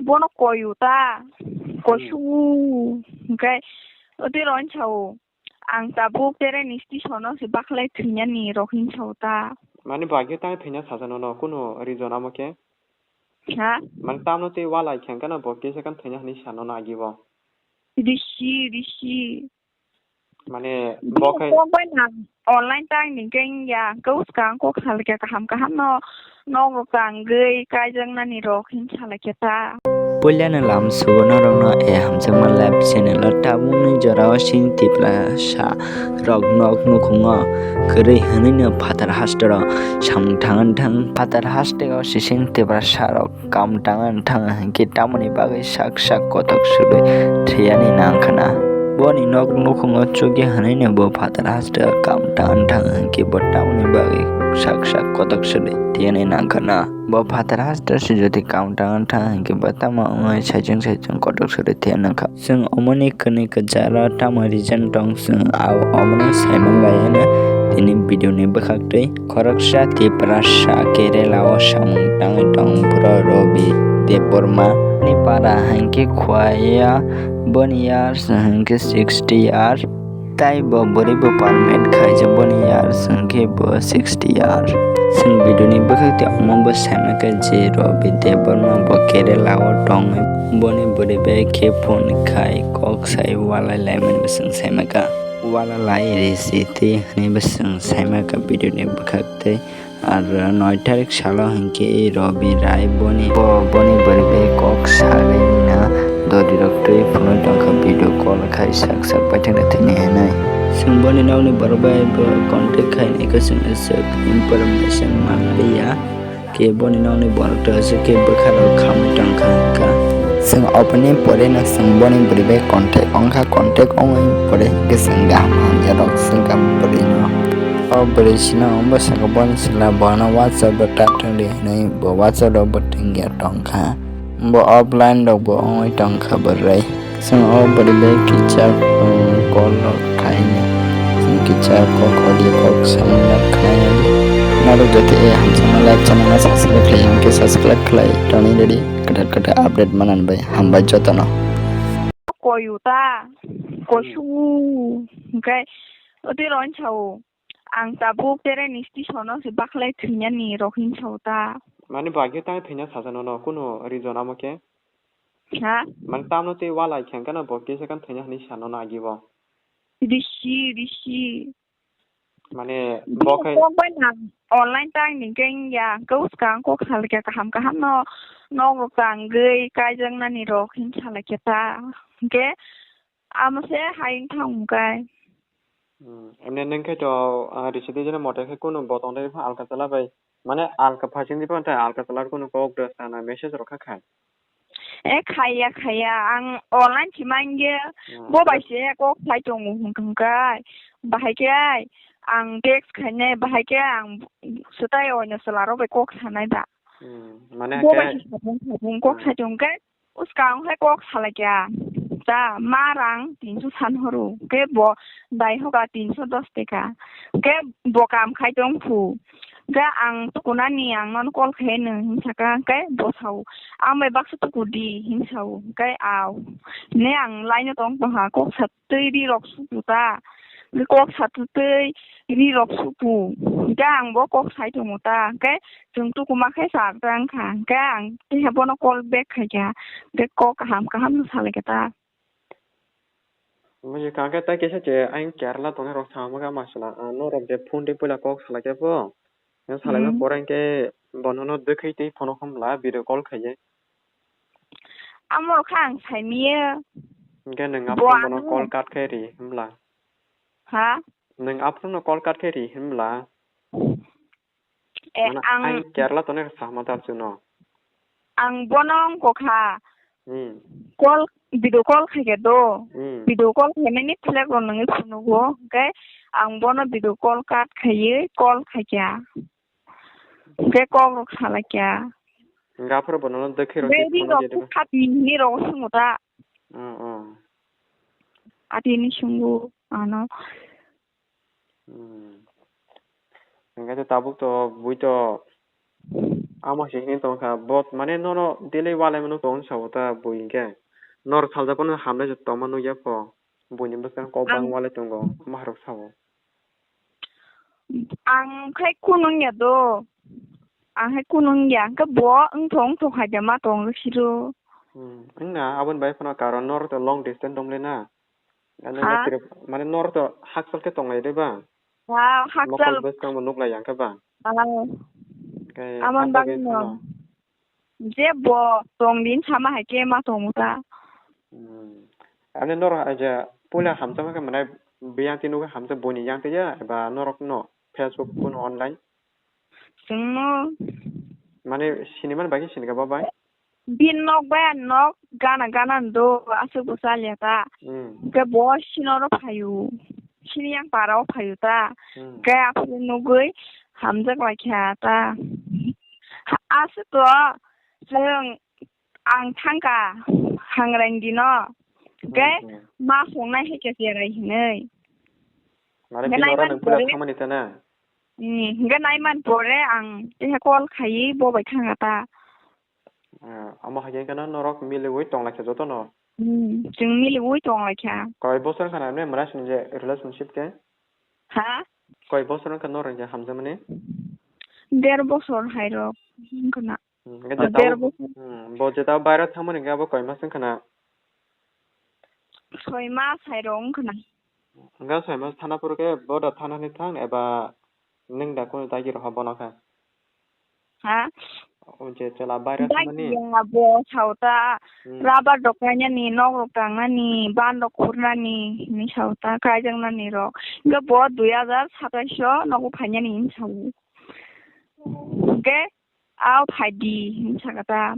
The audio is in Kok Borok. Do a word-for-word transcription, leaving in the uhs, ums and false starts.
Bono koyu ta, koyu, hwnkhe, otwi roni sao, ang tabuk tere ni station o se bakhlai thwinani rok hin sao ta. Mani bagwi tang thwina saja nono, kunu reason amo khe? Ha? Mani tamno tei walai khe hwnkhe no bo kisa khan thwina hinwi sa nono agi bo. Risi, risi. Mane bo khai kok bai nang online time ni keng ya, kau skang kok salai khe kaham kaham no, nok rok tangwi kaijaknani rok hin salai khe ta. Puilano lam sugo norokno e hamjakma live channel o tabukni jorao sing Tiprasa rok nok nukhungo kwrwi hwnwi no phatar hasteo samung thang thang phatar hasteo sising Tiprasa rok. Kam tangna thang hinkhe tamoni bagwi sak sak kotok sudwi thwiyani nangkhwna. Boni nok nukhungo chukya hwnwi no bo phatar hasteo kam tangna thang hinkhe bo tamoni bagwi sak sak kotok sudwi thwiyani nangkhwna. Bo phatar hasteo se jodi kam tangna thang hinkhe bo tamo wngwi saichung saichung kotok sudwi thwiya nangkha. Chwng omoni kwnwi kwcharo tamo reason tong chwng ao omono saimanlaiano tini video ni bwkhaktwi. Khoroksa Tiprasa Kerala o samung tangwi tong bro Robi Debbarma ni para hinkhe Khwaya boni years hinkhe sixty year. Tai bo bwrwi bo permit khaijak boni years hinkhe bo sixty year. Chwng video ni bwkhak tei omo bo saimaka je Robi Debbarma bo Kerala o tongwi boni bwrwi bai khe phone khai kok sai walai laimani bo chwng saimaka. Wala lai risi twi hwnwi bo chwng saimaka video ni bwkhak tei. Ar noi tarik salo hinkhe Robi Rai boni bo boni bwrwi bai kok sagwi na dodi rok twi phunwi tongkha video call khai sak sak paithakna thwini hinwi. Chwng boni nokni borok bai bo contact khai naikhe chwng aswk information manliya. Khe boni nokni borok to aswk khe bwkha rok khamwi tongkha hinkha. Chwng oboni pore no chwng boni bwrwi bai contact ongkha, contact ongwi pore hinkhe chwng kaham hamya rok chwng kaham bwrwi no. O bwrwi sino wngbo saka boni sila bono WhatsApp o ta thwngdi hinwi bo WhatsApp o bo thwngya tongkha. Bo offline rok bo wngwi tongkha bwrwi. Chwng o bwrwi bai kisa, um, call rok khaini. Chwng kisa kok audio kok samung rok khaini. Norok joto e hamjakma live channel no subscribe khlai hinkhe subscribe khlai tongni ready kwtal kwtal update manani bai hambai jotono. Koyu ta, koyu, hinkhe, oti roni sao. Ang tabuk tere ni station o se bakhlai thwinani rok hin sao ta. Mani bagwi tang thwina saja nono kunu reason amo khe? Ha? Mani tamno tei walai khe hwnkhe no bo kisa khan thwina hinwi sa nono agi bo. Risi, risi. Mane bo khai kok bai nang online time ni keng ya, kau skang kok salai khe kaham kaham no, nok rok tangwi kaijaknani rok hin salai khe ta. Hinkhe amo se hai wng thang kai. Hmm, emne nwng khe to, ah, risi twi jeno mote khe kunu bo tong tei alka chala bai. Mane alka phasing di phan tei alka chala kunu kok de sana message rok kha khai. E khaiya, khaiya, ang online si mangye, hmm, bo bai se kok sai tongo hwn kai. Bahai khe ang text khainai, bahai khe ang swtai oino swlarok bai kok sanai ba. Hmm, mane bo bai se sabung sabung kok sai tong kai. Uskang hai kok salai kya. Ta ma rang tinso san horo. Ke bo dai hoka tinso dos teka. Ke bo kam khai tong phu. Ke ang tukunani ang non call khai no hin saka ke bo sao. Ang bai baksa tuku di hin sao. Ke aw. Ne ang line tong tong ha kok sa twi ri rok supu ta. Kok sa twi ri rok supu. Ke ang bo kok sai tongo ta. Ke Chwng tukuma khe chak ta wngkha, hwnkhe ang teiha bono call back khaikha, hwnkhe kok kaham kaham no salaikha ta. Buji kha khe tei kisa se ayang Kerala tongnai rok sama khe ama sala, ah, norok je phone twi puila kok salaikhe bo, salaima pore hwnkhe bonono dwkhwi twi phone o khum la video call khaiwi. Amo rok khe ang saimanya. Hwnkhe nwng aphuru bono call cut khe ri hwnbla. Ha? Nwng aphuru no call cut khe ri hwnbla. Eh, mane ang, ang Kerala tongnai rok sama ta chuno. Ang bono wngkha kha. Hmm. Call, video call khaikha do. Hmm. Video call khainani flag rok nungwi phunugo. Hwnkhe ang bono video call cut khaiwi call khaikha. Hwnkhe kok rok salaikha. Hwnkhe aphuru bono dwkhwi rok. Bai ri rok kha tini hwnwi rok swngo ta. Oh, oh. Atini swngo ano. Hmm. Hwnkhe to tabuk to bui to Amo se hini tongkha, bo mane nono daily walai mano tong sao ta bui hinkhe. Nor saljaphano hamle tongma nukya pho. Buini bwskango kok bang Ang, walai tongo, maharok sao. Ang khai kunung ya do. Ang khai kunung ya, hwnkhe bo wngthok wngthok hai de ma tong siro. Hmm, wngna aboni bai phano karon nor to long distance tong le na. Ano Ha? Trip, mane nor to hakchal khe tong lai de ba? Ha, hakchal. Mokol bwskango nuk lai yang khe ba? Ah. Khe Amon aboni bagwi no. Phano. Je bo tong din sama hai khe ma tong ta. Hmm. Ani nor je puila hamjakma khe mane biyang twi nugwi hamjak buini yang twi ya eba norok no Facebook kuno online? Chwngno. Mane sinimani bagwi sinika ba bai? Bin nok bai ang nok gana gana do aswk bo chalia ta. Hmm. Hwnkhe bo sinoro phaio. Sini yang parao phaio ta. Hmm. Hwnkhe aphuru nugwi hamjak lai kha ta. Aswk to chwng Ang thangkha Hangraindino. Hwnkhe Hmm, hmm. Ma songnai hai khe cherai hinwi. Mane Hwnkhe bini oro naiman nang puila pore, thangmani ta na? Hmm, hwnkhe naiman pore ang teha call khaiwi bo bai thangkha ta. Ah, omo hai khe gana norok miliwi tonglaikha jotono. Hmm, chwng miliwi tonglaikha. Koi bosor wngkha na mane mwnaising je relationship khe? Ha? Koi bosor wngkha norok je hamjakmani? Der bosor hai rok wngkha na. Hmm, hwnkhe Oh, jeta der bo, bosor. Hmm, bo jeta baira thangmani hwnkhe abo koi mas wngkha na? Soi mas hai rok wngkha na. Hwnkhe soi mas thana phuru khe bo da thanani thang eba nwng da kunu dagi roha bono kha? Ha? O je chwla baira thangmani? Dagi ya bo sao ta Hmm. Rubber rok kainani, nok rok tangnani, ban rok khurnani hinwi sao ta, kaijaknani rok. Hwnkhe bo dui hajar satais o nogo phainani hinwi sao. Hwnkhe Ao phaidi, hinwi sakha ta.